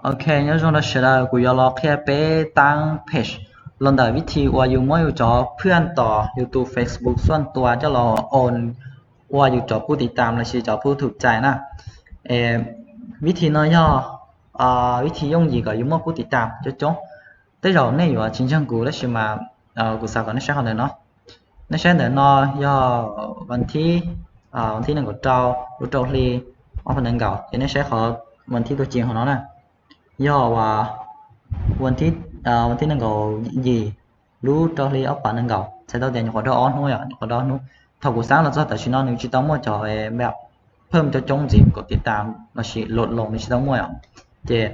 Ok, nyob zoo rau sawv daws, kuv yuav los qhia peb tab page los ntawm vib thi uas yus muab yus cov phwaj tom yus tus Facebook xuam tua coj los o ua yus cov pub tiv tam los sis cov pub thum cai na. Vib thi no yog vib thi yooj yim kom yus muaj pub tiv tam coob coob. Tej zaum nej yuav tsis ntseeg kuv tab sis mas kuv xav kom nej saib qhov ntawm no. Nej saib ntawm no yog vas thib, vas thib nees nkaum rau lub rau hli ob phav nees nkaum, ces nej saib qhov vas thib tuaj ceev hauv no na, yog vas thib nees nkaum yim lub rau hli ob phav nees nkaum, txhais tau tias nyuam qhuav dhau ob hnub yom, nyuam qhuav dhau ob hnub. Thaum kuv xav los txog tam sim no nws tsis tau muaj cov npam phwj coob coob ntxiv kom tiv tam los sis load los nws tsis tau muaj yom. Ces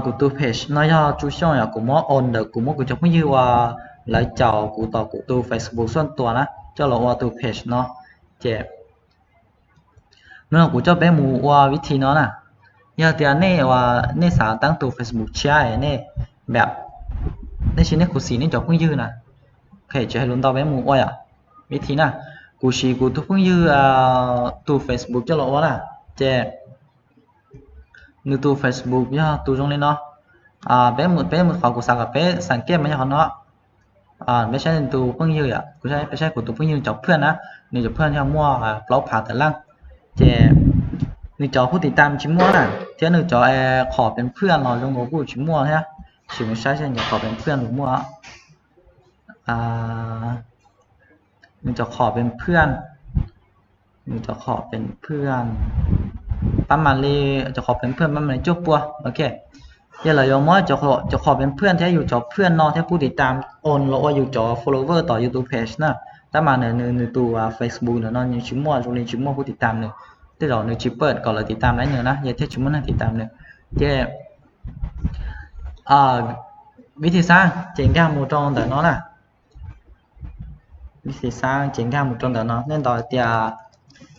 kuv tus page no yog Tsu Xyooj yom, kuv muab o ntawm kuv muab kuv cov phooj ywg uas lawv caum kuv tom kuv tus Facebook xuam tua na coj los ua tus page no. Ces hnub no kuv coj peb mus ua vib thi no na. Yog tias nej, nej xav tab tus Facebook tshiab nej, npam, nej siv nej khuv xim nej cov phooj ywg na. Ok, tsis hais lus ntau, peb mus ua yom. Vib thi na, kuv siv kuv tus phooj ywg tus Facebook coj los ua na. Ces nws tus Facebook yog tus zoo li no. Peb mus, peb mus qhov kuv xav kom peb xav kiaj mas yog qhov no. Peb saib nws tus phooj ywg yom, kuv saib, peb saib kuv tus phooj ywg cov phwaj na, nws cov phwaj yog muaj plaub phav tawm leej. Ces nws cov pub tiv tam tsis muaj na, thiab nws cov qhov peev phwaj los zoo nkaus kuj tsis muaj thiab. Sim mus saib seb nws cov qhov peev phwaj los muaj. Nws cov qhov peev phwaj, nws cov qhov peev phwaj pab mam li, cov qhov peev phwaj pab mam li cuaj pua. Ok, yog lawv yuav muab cov qhov peev phwaj thiab yus cov phwaj no thiab pub tiv tam o los ua yus cov follower tom YouTube page na. Tab mas nws, nws tus Facebook ntawm no nws tsis muaj, zoo li tsis muaj pub tiv tam nws. Tej zaum nws tsis pawm kom lawv tiv tam lawv nws na, yog thiaj tsis muaj neeg tiv tam nws. Ces vib thi xab ces nkag mus rau ntawm no na. Vib thi xab ces nkag mus rau ntawm no, nej ntaus tias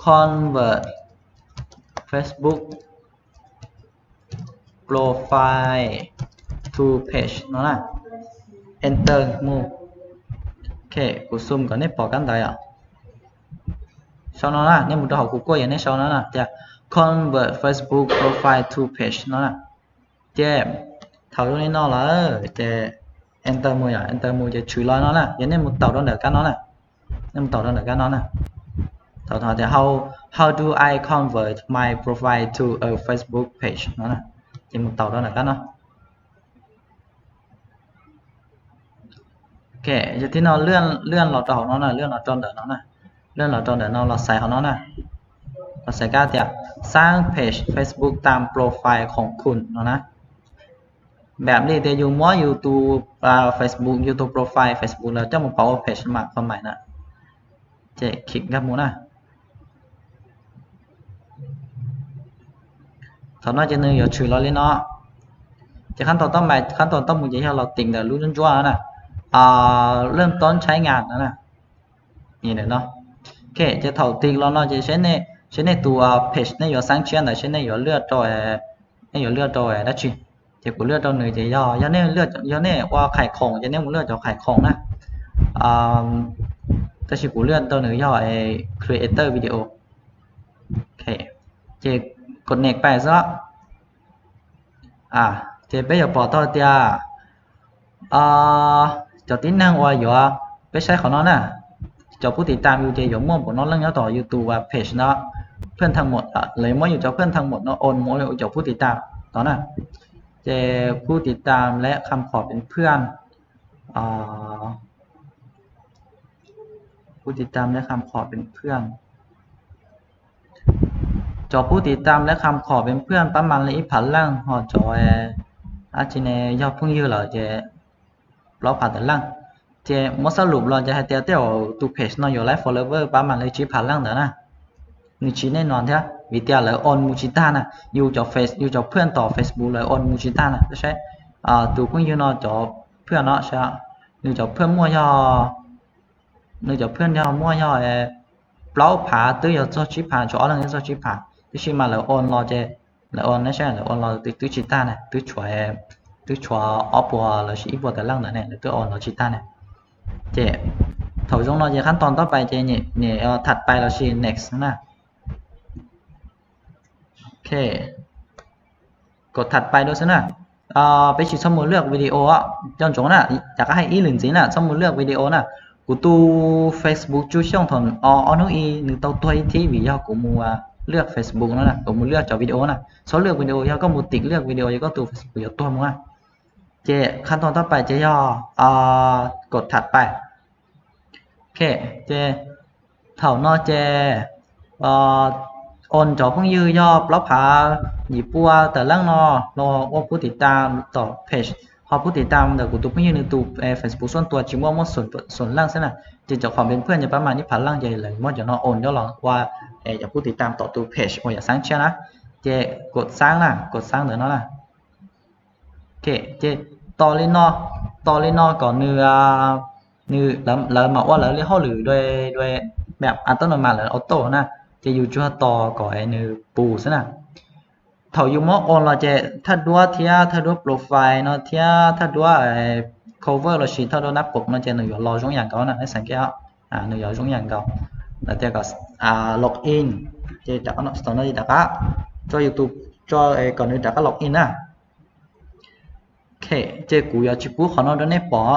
convert Facebook profile to page no na. Enter mus. Ok, kuv zoom kom nej pom kab ntawd yom. Sau no na, nej mus rau hauv kuv kuaj yog nej sau no na, tias convert Facebook profile to page no na. Ces thaum zoo li no lawm ces enter mus yom, enter mus ces tshwm los no na, yog nej mus taus rau ntawm kab no na. Nej mus taus rau ntawm kab no na. Taus tias how, how do I convert my profile to a Facebook page no na. Ces mus taus rau ntawm kab no. Ok, yog thib no ลื่n los rau hauv no na, ลื่n los rau ntawm no na. ลื่n los rau ntawm no los xaiv hauv no na. Los xaiv kab tias สร้าง page Facebook ตาม profile ของคุณ no na. Npam li tias yus muab yus tus Facebook, yus tus profile Facebook lawv coj mus pauv ua page mas qhov mais na. Ces khim nkag mus na. Thaum no ces nws yuav tshwm los li no. Ces qhab tau toj mais, qhab tau toj mus ces yog los tim ntawm lub ntsuab ntsuab na, เริ่มต้นใช้งาน no na. Ok, ces thaum tim los no ces seb nej tus page nej yuav xab tshiab ntawd seb nej yuav lia rau, nej yuav lia rau dab tsi. Ces kuv lia rau nws ces yog, yog nej ua khais khoom ces nej mus lia cov khais khoom na. Tab sis kuv lia rau nws yog creator video. Ces connect pais xwb. Ces peb yuav pom tau tias cov tib neeg uas yuav, peb saib qhov no na, cov pub tiv tam yus ces yuav muaj npaum no leej nyob tom yus tus page no. Phwaj thaj mom, lawv yuav muab yus cov phwaj thaj mom no o mus ua cov pub tiv tam no na. Ces pub tiv tam lawv kham qhov peev phwaj, pub tiv tam lawv kham qhov peev phwaj. Cov pub tiv tam lawv kham qhov peev phwaj pab mas li ib phav leej, ho cov dab tsi ne, yog phooj ywg lawm ces plaub phav tawm leej. Ces muab xab lum los ces hais tias tej zaum tus page no yuav laib follower pab mas li tsib phav leej ntawd na. Nws tsis nej no thiab vim tias lawv o mus tsis tag na, yus cov face, yus cov phwaj tom Facebook lawv o mus tsis tag na. Saib tus phooj ywg no cov phwaj no saib, nws cov phwaj muaj yog, nws cov phwaj yog muaj yog plaub phav twb yuav txog tsib phav, tshuav ob leeg yuav txog tsib phav, tab sis mas lawv o los ces, lawv o ne saib, lawv o los twb tsis tag na, twb tshuav, twb tshuav ob puas los sis ib puas tawm leej ntawd ne, lawv twb o los tsis tag na. Ces thaum zoo no ces qhab tau toj pais ces nyem tham pais los sis next na. Ok. kaum tham pais dua xwb na. Peb tsis txhob mus lwaj video, coj ntsoov na, rov qab hais ib lwm ntxiv na, txhob mus lwaj video na. Kuv tus Facebook Tsuj Xyooj thaum ob hnub ib nws tau tuag ib thib vim yog kuv mus lwaj Facebook no, kuv mus lwaj cov video na. Txhob lwaj video, yog koj mus tim lwaj video ces koj tus Facebook yuav tuag mus na. Ces qhab tog toj pais ces yog kaum tham pais. Ok, ces thaum no ces o ntsoov phooj ywg yog plaub phav yim pua tawm leej no los ua pub tim tam tom page, ho pub tim tam ntawm kuv tus phooj ywg nws tus Facebook xuaj tua tsis muaj, muaj xoom leej xwb na. Ces cov qhov pem phwj ces pab mas ib phav leej ces lawv muab cov no o ncauj los ua cov pub tim tam tom tus page uas yog xaab tshiab na. Ces kaum xaab na, kaum xaab ntawm no na. Ok, ces tos li no, tos li no kom nws, nws, lawv mam ua lawv li hauj lwm dua, dua, pab a toj no mas lawv auto na. Ces yus tsuas tos kom nws pus xwb na. Thaum yus muab o los ces thawj duab thiab thawj duab profile no thiab thawj duab cover lossis thawj duab nab qum no ces nws yuav los zoo yam nkaus na, nej xav ke, nws yuav zoo yam nkaus. Lawv tias kom log in, ces rov qab, thaum no rov qab tso YouTube, tso kom nws rov qab log in na. Ok, ces kuv yuav tsis pub qhov no rau nej pom.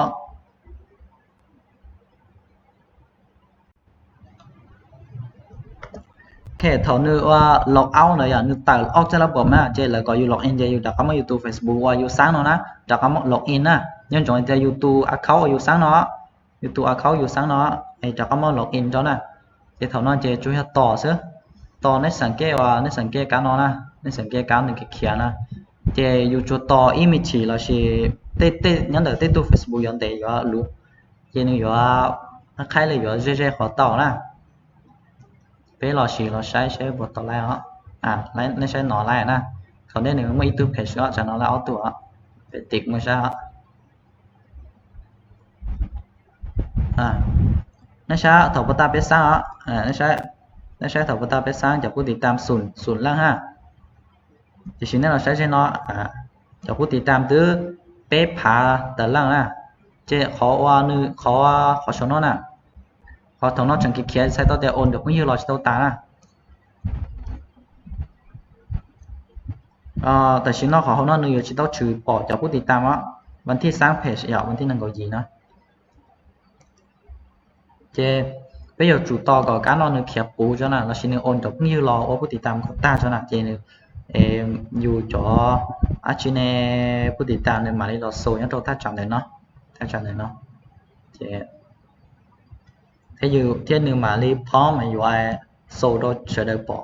Ok, thaum nws ua log out ntawd yog nws tawm ob txoj lab pom na, ces lawv kom yus log in ces yus rov qab muab yus tus Facebook uas yus xaab no na, rov qab muab log in na. Nyob ntsoov tias yus tus account uas yus xaab no, yus tus account yus xaab no, es rov qab muab log in rau na. Ces thaum no ces tsuas yog tos xwb. Tos, nej xav ke uas nej xav ke kab no na, nej xav ke kab nws khiav khiav na. Ces yus tsuas tos ib me chim lossis tej, tej nyob ntawm tej tug Facebook yuav ntev yuav luv, ces nws yuav qhaib li yuav ze ze qhov tau na. Peb los sim los saib saib puas tau laiv os. Nej saib no laiv na. Thaum ntej nws muaj ib tug page os, tsam no laiv ob tug os. Peb tim mus saib os. Nej saib thaum puag ta peb xaab os, nej saib thaum puag ta peb xaab cov pub tim tam xoom leej na. Tiam sis nej los saib ze no, cov pub tim tam twb peb phav tawm leej na. Ces qhov uas nws, qhov, qhov saum no na, qhov thaum no tseem khiav khiav txhais tau tias o ntawm phooj ywg los tsis tau tas na. Tam sim no qhov hauv no nws yuav tsis tau tshwm pom cov pub tim tam os. Vas thij xaab page yog vas thij nees nkaum yim no. Ces peb yuav tsum tos kom kab no nws khiav puv tso na, lossis nws o ntawm phooj ywg los ua pub tim tam kom tag tso na, ces nws, yus cov dab tsi ne, pub tim tam nws mam li los xus nyob rau thaj tsam ntawm no, thaj tsam ntawm no. Ces thiab nws mam li phob mas yuav xus rau sawv daws pom.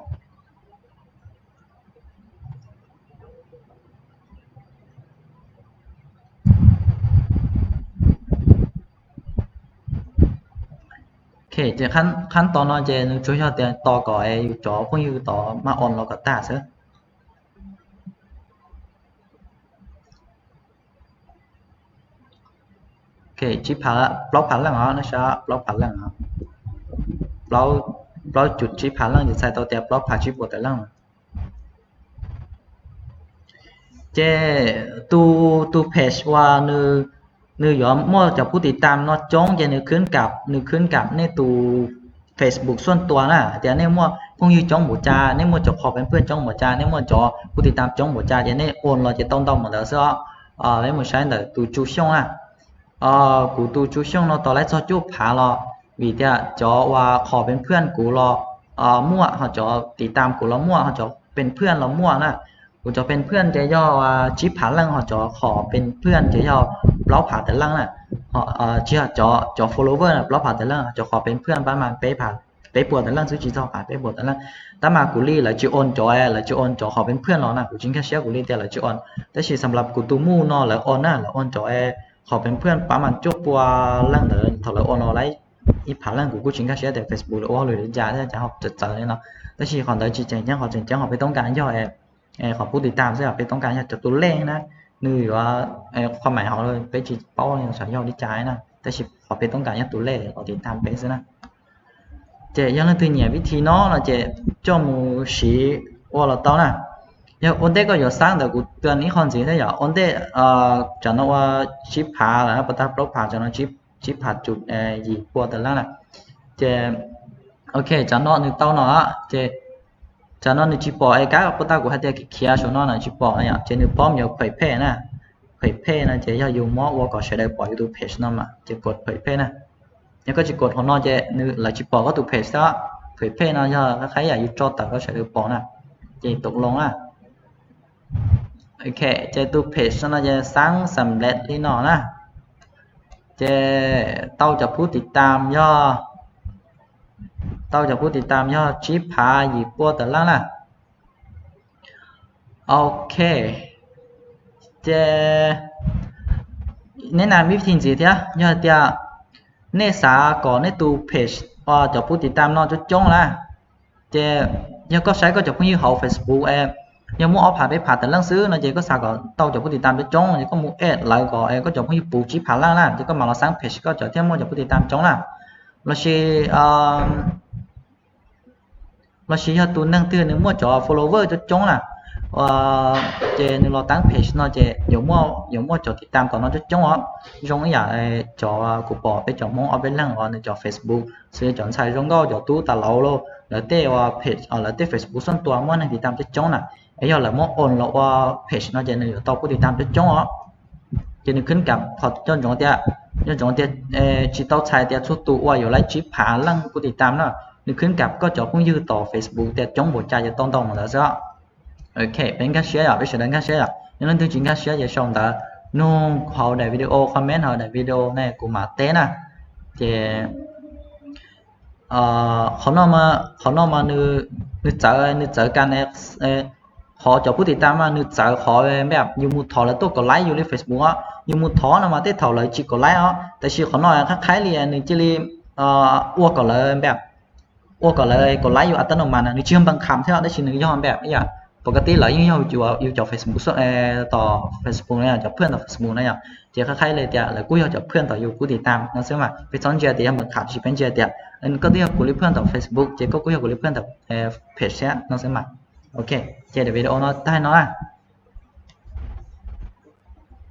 Ok, ces qhab tod no ces nws tsuas yog tias tos kom yus cov phooj ywg tod maj o los kom tag xwb. Ok, plaub phav leej os, nej saib, plaub phav leej os. Plaub cum tsib phav leej ces txhais tau tias plaub phav tsib puas tawm leej. Ces tus, tus page uas nws, nws yuav muaj cov pub tim tam no coob ces nws khwb kam, nws khwb kam nej tus Facebook xuaj tua na, tias nej muaj phooj ywg coob npaum cas, nej muaj cov qhov pem phwj coob npaum cas, nej muaj cov pub tim tam coob npaum cas ces nej o los ces tau ntau npaum ntawd xwb os. Peb mus saib ntawm tus Tsu Xyooj na. Kuv tus Tsu Xyooj no tau laiv txog cuaj phav los vim tias cov uas qhov pem phwj kuv los muaj, ho cov tim tam kuv los muaj, ho cov pem phwj los muaj na. Kuv cov pem phwj ces yog tsib phav leej, ho cov qhov pem phwj ces yog plaub phav tawm leej na. Tsis yog, cov follower plaub phav tawm leej, cov qhov pem phwj pab mas peb phav, peb puas tawm leej xwb, tsis txog phav, peb puas tawm leej. Tab mas kuv li lawv tsis o cov, lawv tsis o cov qhov pem phwj los na, kuv tsis nkag siab kuv li tias lawv tsis o. Tab sis xam lab kuv tus muj no lawv o na, lawv o cov qhov pem phwj pab mas cuaj pua leej ntawd, thaum lawv o no laiv ib phav leej kuv kuj tsis nkag siab tias Facebook lawv ua hauj lwm li cas thiab cas ho txawv txawv li no. Tab sis qhov ntawd tsis tseem ceeb, qhov tseem ceeb qhov peb toob kas yog qhov pub tim tam xwb, peb toob kas yog cov tus lej na, nws yuav, qhov maim hauv peb tsis paub xyov yog li cas na, tab sis qhov peb toob kas yog tus lej los tim tam peb xwb na. Ces yog leej twg nyiam vib thi no no ces coj mus siv ua los tau na. Yog ua ntej koj yuav xab ntawd kuv tua ib qho ntxiv thiab yom, ua ntej, tsam no ua tsib phav lawm, puas tag plaub phav, tsam no tsib phav cum yim pua tawm leej na. Ces ok, tsam no nws tau no ces Tam no nws tsis pom es kab puas tau kuv hais tias khiav saum no na tsis pom na yom, ces nws pom yuav phem phem na. Phem phem no ces yog yus muab ua kom sawv daws pom yus tus page no mas ces kod phem phem na. Yog koj tsis kod hauv no ces nws lawv tsis pom koj tus page xwb. Phem phem no yog qhov yam yus tso tawm rau sawv daws pom na. Ces tus loo na. Ok, ces tus page no ces xaab xam lej li no na. Ces tau cov pub tiv tam yog, tau cov pub tiv tam yog tsib phav yim puas tawm leej na. Ok, ces neb na vib thi ntxiv thiab, yog hais tias nej xav kom nej tus page cov pub tiv tam no coob coob na, ces yog koj saib koj cov phooj ywg hauv Facebook es yog muaj ob phav peb phav tawm leej xwb no ces koj xav kom tau cov pub tiv tam coob coob ces koj mus add lawv kom koj cov phooj ywg puv tsib phav leej na, ces koj mam los xaab page koj cov thiaj muaj cov pub tiv tam coob na. Lossis lossis yog tus neeg twg nws muaj cov follower coob coob na, ces nws los tab page no ces yuav muaj cov tiv tam tom no coob coob os. Zoo ib yam cov kuv pom peb cov Hmoob ob peb leeg uas nws cov Facebook xws li cov ntxhais zoo nkauj cov tub tas laus los lawv tej page, lawv tej Facebook xuam tua muaj neeg tiv tam coob coob na, es yog lawv muab own los ua page no ces nws yuav tau pub tiv tam coob coob os. Ces nws khwb kam qhov coj ntsoov tias, coj ntsoov tias tsis tau txhais tias txhua tus ua yuav laib tsib phav leej pub tiv tam na. Nws khwb kam koj cov phooj ywg tom Facebook tias coob npaum cas ces tau ntau mus ntawd xwb. Ok, peb nkag siab yom, peb sawv daws nkag siab yom, yog leej twg tsis nkag siab ces sau ntawv nug hauv daim video, comment hauv daim video ne kuv mam teb na. Ces qhov no, qhov no mas nws txawv, nws txawv kas, qhov cov pub tiv tam mas nws txawv qhov npaj yus mus thov lawv tuaj kom laib yus li Facebook os, yus mus thov no mas tej thaum lawv tsis kom laib os, tab sis qhov no qhab qhaib li nws cia li ua kom lawv npaj, ua kom lawv kom laib yus a ta no mas na, nws tsis yog npaj kham thiab tab sis nws yog npaj ib yam pom kab tib lawv yeej yog yus cov Facebook, tom Facebook na, cov phwj tom Facebook na yom, ces qhab qhaib li tias lawv kuj yog cov phwj tom yus pub tiv tam no xwb mas peb txhob ntsia tias yog npaj kham, tab sis peb ntsia tias koj twb yog kuv li phwj tom Facebook ces koj kuj yog kuv li phwj tom page thiab no xwb mas. Ok, ces daim video no tag no na.